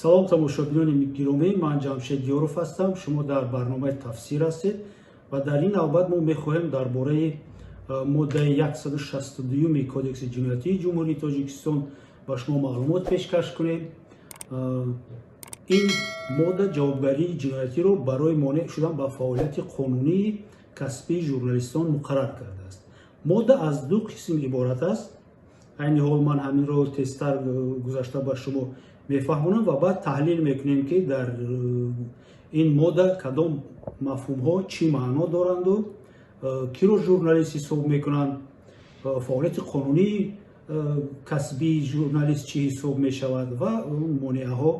Салом, тамошобинони гиромӣ, ман Ҷамшед Ёров ҳастам. Шумо дар барномаи «Тафсир» ҳастед ва дар ин навбат мо мехоҳем дар бораи моддаи 162 Кодекси ҷиноятии Ҷумҳурии Тоҷикистон ба шумо маълумот пешкаш кунем. Ин модда ҷавобгарии ҷиноятиро барои монеъ шудан ба фаъолияти қонунии касбии журналистон муқаррар кардааст. Модда аз ду қисм иборат аст. Айни ҳол ман ҳаминро тезтар гузашта ба шумо мефаҳмонам ва баъд таҳлил мекунем, ки дар ин модда кадом мафҳумҳо чӣ маъно доранду киро журналист ҳисоб мекунанд, фаъолияти қонунии касбии журналист чӣ ҳисоб мешавад ва монеаҳо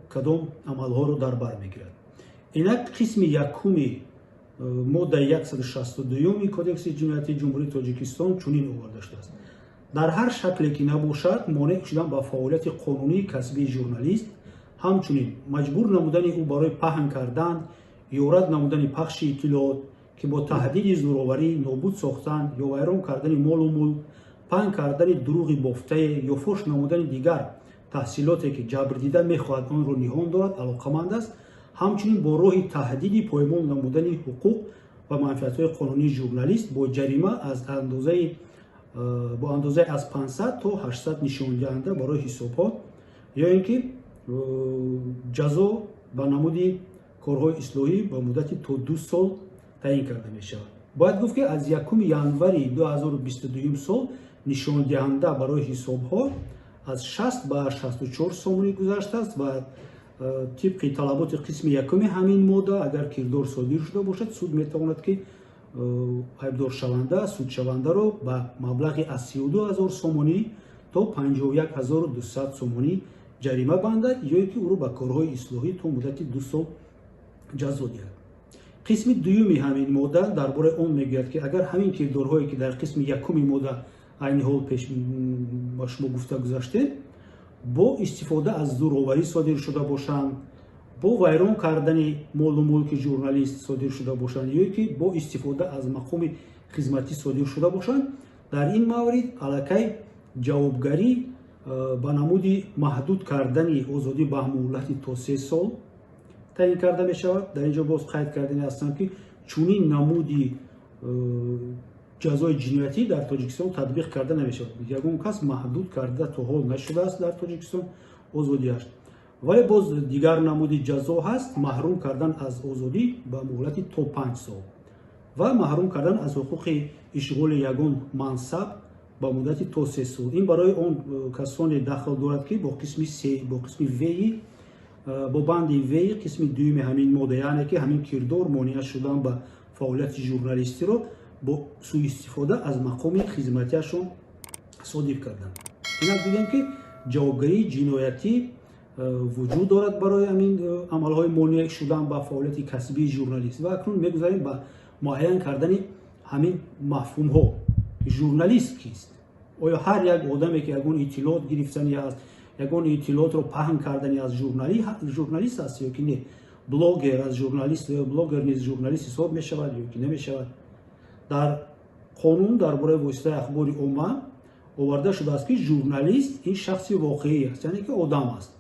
кадом амалҳоро дар бар мегирад. Инак, қисми якуми моддаи 162 Кодекси ҷиноятии Ҷумҳурии Тоҷикистон чунин оварда шудааст: дар ҳар шакле ки набошад, монеъ шудан ба фаъолияти қонунии касбии журналист, ҳамчунин маҷбур намудани ӯ барои паҳн кардан ё рад намудани пахши иттилоот, ки бо таҳдиди зӯроварӣ, нобуд сохтан ё вайрон кардани молу мулк, паҳн кардани дурӯғи бофтае ё фош намудани дигар таҳсилоте, ки ҷабрдида мехоҳад онро ниҳон дорад, алоқаманд аст, ҳамчунин бо роҳи таҳдиди поймол намудани ҳуқуқ ва манфиатҳои қонунии журналист бо ҷарима аз андозаи бо андозаи аз 500 то 800 нишондиҳанда барои ҳисобҳо ё ин ки ҷазо ба намуди корҳои ислоҳӣ ба муддати то 2 сол таъин карда мешавад. Бояд гуфт, ки аз 1 январи 2022 сол нишондиҳанда барои ҳисобҳо аз 60 ба 64 сомонӣ гузаштааст ва тибқи талаботи қисми якуми ҳамин модда, агар кирдор содир шуда бошад, суд метавонад, ки айбдоршаванда, судшавандаро ба маблағи аз 32 000 сомонӣ то 51 200 сомонӣ ҷарима бандад ё ин ки ӯро ба корҳои ислоҳӣ то муддати 2 сол ҷазо диҳад. Қисми дуюми ҳамин модда дар бораи он мегӯяд, ки агар ҳамин кирдорҳое, ки дар қисми якуми модда айни ҳол пеш ба шумо гуфта гузаштем, бо истифода аз зӯроварӣ содир шуда бошанд, бо вайрон кардани молу мулки журналист содир шуда бошанд ё ки бо истифода аз мақоми хизматӣ содир шуда бошанд, дар ин маврид аллакай ҷавобгарӣ ба намуди маҳдуд кардани озодӣ ба муҳлати то 3 сол таъин карда мешавад. Дар ин ҷо боз қайд кардани ҳастам, ки чунин намуди ҷазои ҷиноятӣ дар Тоҷикистон татбиқ карда намешавад. Ягон кас маҳдуд карда то ҳол нашудааст дар Тоҷикистон озодиаш. Вале боз дигар намуди ҷазо ҳаст: маҳрум кардан аз озодӣ ба муҳлати то 5 сол ва маҳрум кардан аз ҳуқуқи ишғоли ягон мансаб ба муддати то 3 сол. Ин барои он касоне дахл дорад, ки бо қисми се, бо қисми веи, бо банди веи қисми дуюми ҳамин модда, яъне ки ҳамин кирдор, монеа шудан ба фаъолияти журналистиро бо сӯистифода аз мақоми хизматиашон содир карданд. Инак, дидем, ки ҷавобгарии ҷиноятӣ вуҷуд дорад барои ҳамин амалҳои монеъ шудан ба фаъолияти касбии журналист. Ва акнун мегузарем ба муайян кардани ҳамин мафҳумҳо. Журналист кист? Оё ҳар як одаме, ки ягон иттилоот гирифтани аст, ягон иттилоотро паҳн кардани аз журналист аст ё ки не? Блогер аз журналист, блогер низ журналист ҳисоб мешавад ё ки намешавад? Дар қонун дар бораи воситаи ахбори омма оварда шудааст, ки журналист ин шахси воқеӣ аст, яъне ки одам аст,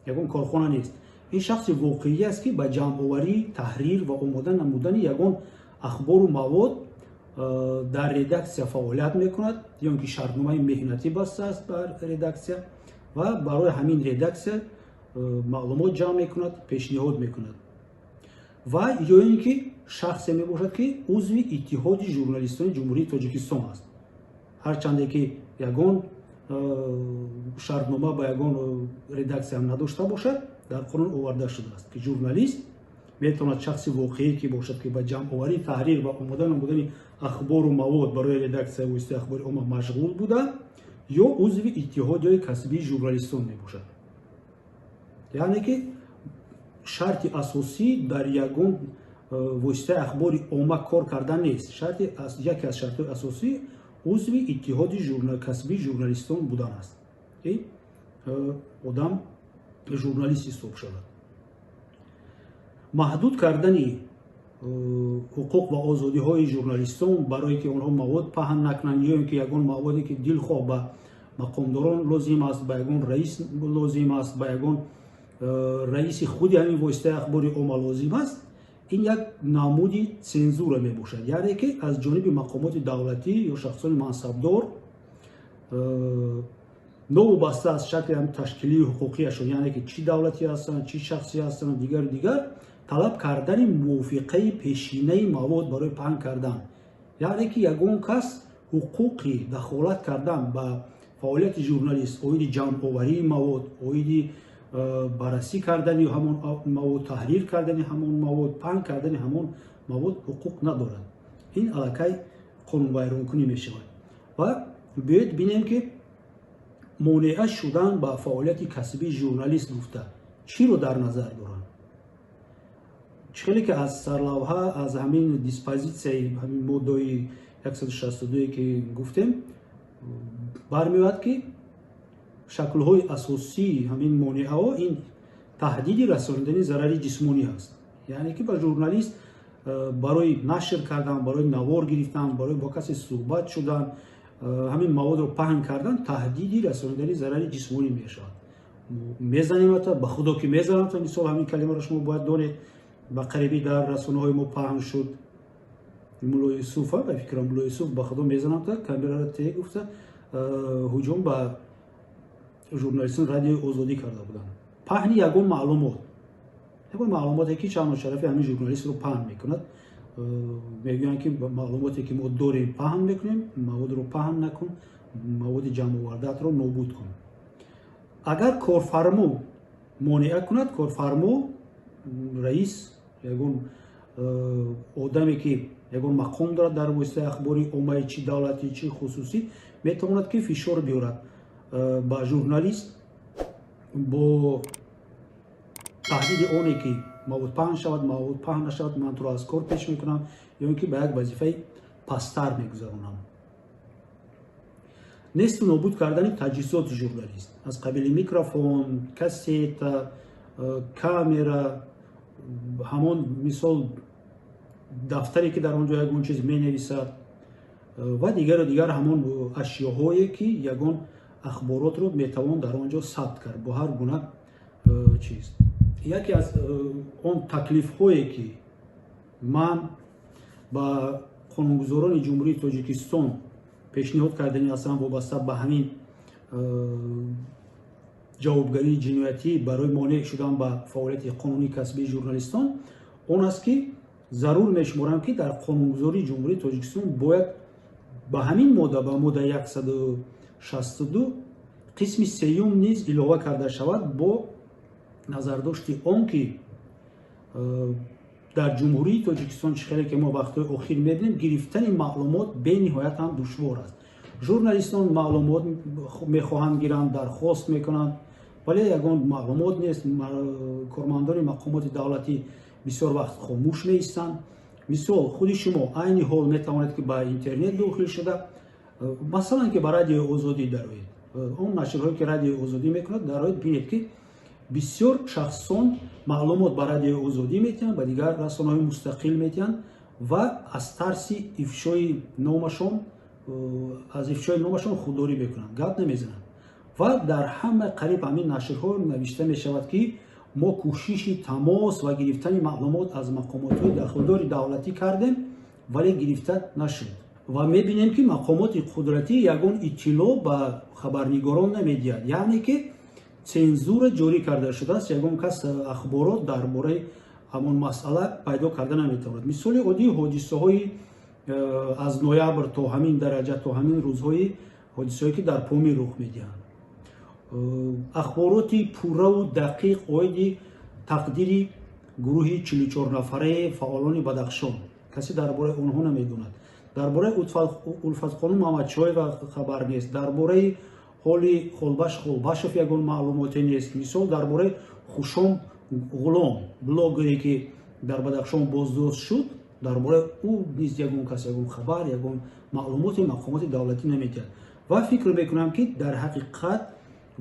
ягон корхона нест. Ин шахси воқеӣ аст, ки ба ҷамъоварӣ, таҳрир ва омода намудани ягон ахбору мавод дар редаксия фаъолият мекунад ё ин ки шартномаи меҳнатӣ бастааст бар редаксия ва барои ҳамин редаксия маълумот ҷамъ мекунад, пешниҳод мекунад ва ё ин ки шахсе мебошад, ки узви Иттиҳоди журналистони Ҷумҳурии Тоҷикистон аст. Ҳарчанде ки ягон шартнома ба ягон редаксиям надошта бошад, дар қонун оварда шудааст, ки журналист метавонад шахси воқеӣ ки бошад, ки ба ҷамъоварӣ, таҳрир ва омода намудани ахбору мавод барои редаксия воситаи ахбори омма машғул буда ё узви иттиҳодияи касбии журналистон мебошад. Яъне ки шарти асосӣ дар ягон воситаи ахбори омма кор кардан нест. Шарти, яке аз шартҳои асосӣ узви иттиҳоди касбии журналистон будан аст, ки одам журналист ҳисоб шавад. Маҳдуд кардани ҳуқуқ ва озодиҳои журналистон, барое ки онҳо мавод паҳн накунанд ё ин ки ягон маводе, ки дилхоҳ ба мақомдорон лозим аст, ба ягон раис лозим аст, ба ягон раиси худи ҳамин воситаи ахбори омма лозим аст, ин як намуди цензура мебошад. Яъне ки аз ҷониби мақомоти давлатӣ ё шахсони мансабдор, новобаста аз шакли ҳамин ташкилии ҳуқуқияшон, яъне ки чӣ давлатӣ ҳастанд, чӣ шахсӣ ҳастанд, дигару дигар, талаб кардани мувофиқаи пешинаи мавод барои паҳн кардан. Яъне ки ягон кас ҳуқуқи дахолат кардан ба фаъолияти журналист оиди ҷамъоварии мавод, оиди баррасӣ кардани ҳамон мавод, таҳрир кардани ҳамон мавод, паҳн кардани ҳамон мавод ҳуқуқ надорад. Ин аллакай қонунвайронкунӣ мешавад. Ва биёед бинем, ки монеа шудан ба фаъолияти касбии журналист гуфта чиро дар назар доранд. Чӣ хеле ки аз сарлавҳа, аз ҳамин диспозитсияи ҳамин моддаи 162, ки гуфтем, бармеояд, ки шаклҳои асосии ҳамин монеаҳо ин таҳдиди расонидани зарари ҷисмонӣ ҳаст. Яъне ки ба журналист барои нашр кардан, барои навор гирифтан, барои бо касе суҳбат шудан, ҳамин маводро паҳн кардан таҳдиди расонидани зарари ҷисмонӣ мешавад. Мезанемата, ба худо ки мезанамта. Мисол, ҳамин калимаро шумо бояд донед, ба қарибӣ дар расонаҳои мо паҳн шуд. Мулло Юсуфа, ба фикрам, Мулло Юсуф «ба худо мезанамта, камераро те» гуфта, ҳуҷум ба журналистони Радиои Озодӣ карда буданд. Паҳни ягон маълумот, ягон маълумоте, ки шаъну шарафи ҳамин журналистро паҳн мекунад. Мегӯянд, ки маълумоте, ки мо дорем, паҳн мекунем, маводро паҳн накун, маводи ҷамъовардаатро нобуд кун. Агар корфармо монеа кунад, корфармо, раис, ягон одаме, ки ягон мақом дорад дар воситаи ахбори оммаи, чӣ давлатӣ, чӣ хусусӣ, метавонад, ки фишор биёрад ба журналист бо таҳдиди оне, ки мавод паҳн шавад, мавод паҳн нашавад, ман туро аз кор пеш мекунам ё ин ки ба як вазифаи пасттар мегузаронам. Несту нобуд кардани таҷҳизоти журналист аз қабили микрофон, кассета, камера, ҳамон, мисол, дафтаре, ки дар он ҷо ягон чиз менависад, ва дигару дигар ҳамон ашёҳое, ки ягон ахборотро метавон дар он ҷо сабт кард бо ҳар гуна чиз. Яке аз он таклифҳое, ки ман ба қонунгузорони Ҷумҳурии Тоҷикистон пешниҳод кардани ҳастам вобаста ба ҳамин ҷавобгарии ҷиноятӣ барои монеъ шудан ба фаъолияти қонунии касбии журналистон, он аст, ки зарур мешуморам, ки дар қонунгузории Ҷумҳурии Тоҷикистон бояд ба ҳамин модда, ба моддаи 162, қисми сеюм низ илова карда шавад, бо назардошти он ки дар Ҷумҳурии Тоҷикистон, чӣ хеле ки мо вақтҳои охир мебинем, гирифтани маълумот бениҳоят ҳам душвор аст. Журналистон маълумот мехоҳанд гиранд, дархост мекунанд, вале ягон маълумот нест. Кормандони мақомоти давлатӣ бисёр вақт хомӯш меистанд. Мисол, худи шумо айни ҳол метавонед, ки ба интернет дохил шуда, масалан, ки ба Радиои Озодӣ дароед, он нашрҳое, ки Радиои Озодӣ мекунад, дароед, бинед, ки бисёр шахсон маълумот ба Радиои Озодӣ метиҳанд, ба дигар расонаҳои мустақил метиҳанд ва аз тарси ифшои номашон, аз ифшои номашон худдорӣ мекунанд, гап намезананд. Ва дар ҳама қариб ҳамин нашрҳо навишта мешавад, ки мо кӯшиши тамос ва гирифтани маълумот аз мақомотҳои дахлдори давлатӣ кардем, вале гирифта нашуд. Ва мебинем, ки мақомоти қудратӣ ягон иттилоъ ба хабарнигорон намедиҳад, яъне ки цензура ҷорӣ карда шудааст, ягон кас ахборот дар бораи ҳамон масъала пайдо карда наметавонад. Мисоли оддии ҳодисаҳои аз ноябр то ҳамин дараҷа, то ҳамин рӯзҳои ҳодисаҳое, ки дар Помир рух медиҳанд, ахбороти пурраву дақиқ оиди тақдири гурӯҳи 44 нафараи фаъолони Бадахшон касе дар бораи онҳо намедонад, дар бораи Улфатхонум Мамадшоева хабар нест, дар бораи ҳоли Холбаш Холбашов ягон маълумоте нест. Мисол, дар бораи Хушом Ғулом, блогере, ки дар Бадахшон боздошт шуд, дар бораи ӯ низ ягон кас ягон хабар, ягон маълумоти мақомоти давлатӣ намедиҳад. Ва фикр мекунам, ки дар ҳақиқат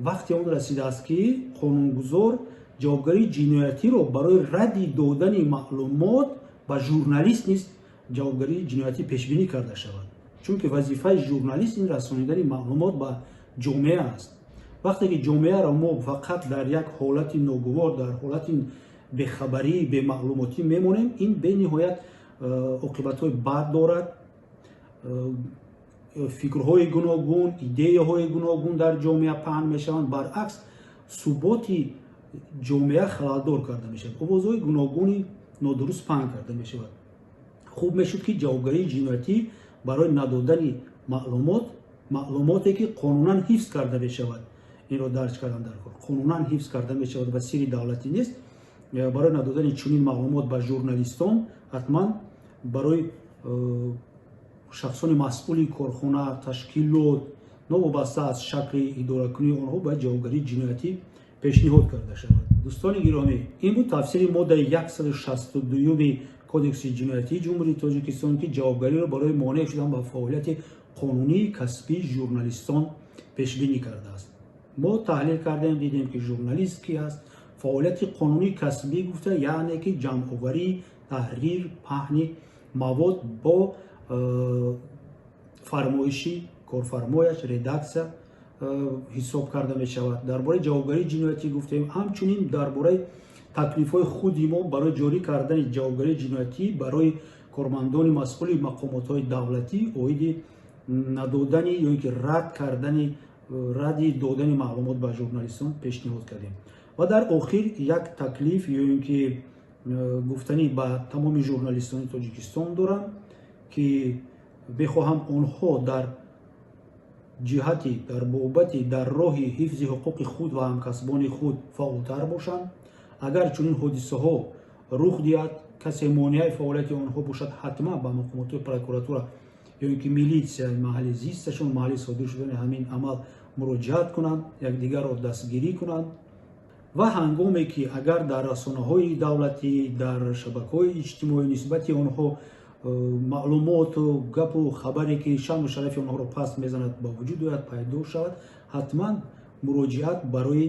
вақти он расидааст, ки қонунгузор ҷавобгарии ҷиноятиро барои радди додани маълумот ба журналист низ ҷавобгарии ҷиноятӣ пешбинӣ карда шавад, чунки вазифаи журналист ин расонидани маълумот ба ҷомеа аст. Вақте ки ҷомеаро мо фақат дар як ҳолати ногувор, дар ҳолати бехабарӣ, бемаълумотӣ мемонем, ин бениҳоят оқибатҳои бад дорад. Фикрҳои гуногун, идеяҳои гуногун дар ҷомеа паҳн мешаванд, баръакс, суботи ҷомеа халалдор карда мешавад, овозҳои гуногуни нодуруст паҳн карда мешавад. Хуб мешуд, ки ҷавобгарии ҷиноятӣ барои надодани маълумот, маълумоте ки қонунан ҳифз карда мешавад, инро дарҷ кардан дар кор, қонунан ҳифз карда мешавад ва сирри давлатӣ нест, барои надодани чунин маълумот ба журналистон ҳатман барои шахсони масъули корхона, ташкилот, новобаста аз шакли идоракунии онҳо, бояд ҷавобгарии ҷиноятӣ пешниҳод карда шавад. Дӯстони гиромӣ, ин буд тафсири моддаи 162-юми Кодекси ҷиноятии Ҷумҳурии Тоҷикистон, ки ҷавобгариро барои монеъ шудан ба фаъолияти қонунии касбии журналистон пешбинӣ кардааст. Мо таҳлил кардем, дидем, ки журналист ки аст, фаъолияти қонунии касбӣ гуфта, яъне ки ҷамъоварӣ, таҳрир, паҳни мавод бо фармоиши корфармояш, редаксия ҳисоб карда мешавад. Дар бораи ҷавобгарии ҷиноятӣ гуфтем, ҳамчунин дар бораи таклифҳои худи мо барои ҷорӣ кардани ҷавобгарии ҷиноятӣ барои кормандони масъули мақомотҳои давлатӣ оиди надодани ё ин ки рад кардани, радди додани маълумот ба журналистон пешниҳод кардем. Ва дар охир як таклиф ё ин ки гуфтанӣ ба тамоми журналистони Тоҷикистон дорам, ки мехоҳам онҳо дар ҷиҳати, дар бобати, дар роҳи ҳифзи ҳуқуқи худ ва ҳамкасбони худ фаъолтар бошанд. Агар чунин ҳодисаҳо рух диҳад, касе монеаи фаъолияти онҳо бошад, ҳатман ба мақомотҳои прокуратура ё ин ки милитсияи маҳалли зисташон, маҳалли содир шудани ҳамин амал муроҷиат кунанд, якдигарро дастгирӣ кунанд. Ва ҳангоме ки агар дар расонаҳои давлатӣ, дар шабакаҳои иҷтимоӣ нисбати онҳо маълумоту гапу хабаре, ки шаъну шарафи онҳоро паст мезанад, ба вуҷуд ояд, пайдо шавад, ҳатман муроҷиат барои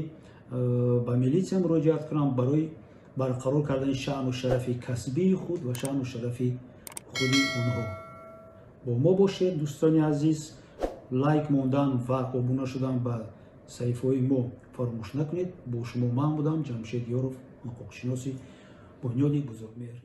ба милитсия муроҷиат кунанд барои барқарор кардани шаъну шарафи касбии худ ва шаъну шарафи худи онҳо. Бо мо бошед, дӯстони азиз. Лайк мондан ва обуна шудан ба саҳифаҳои мо фаромӯш накунед. Бо шумо ман будам, Ҷамшед Ёров, ҳуқуқшиноси Бунёди Бузургмеҳр.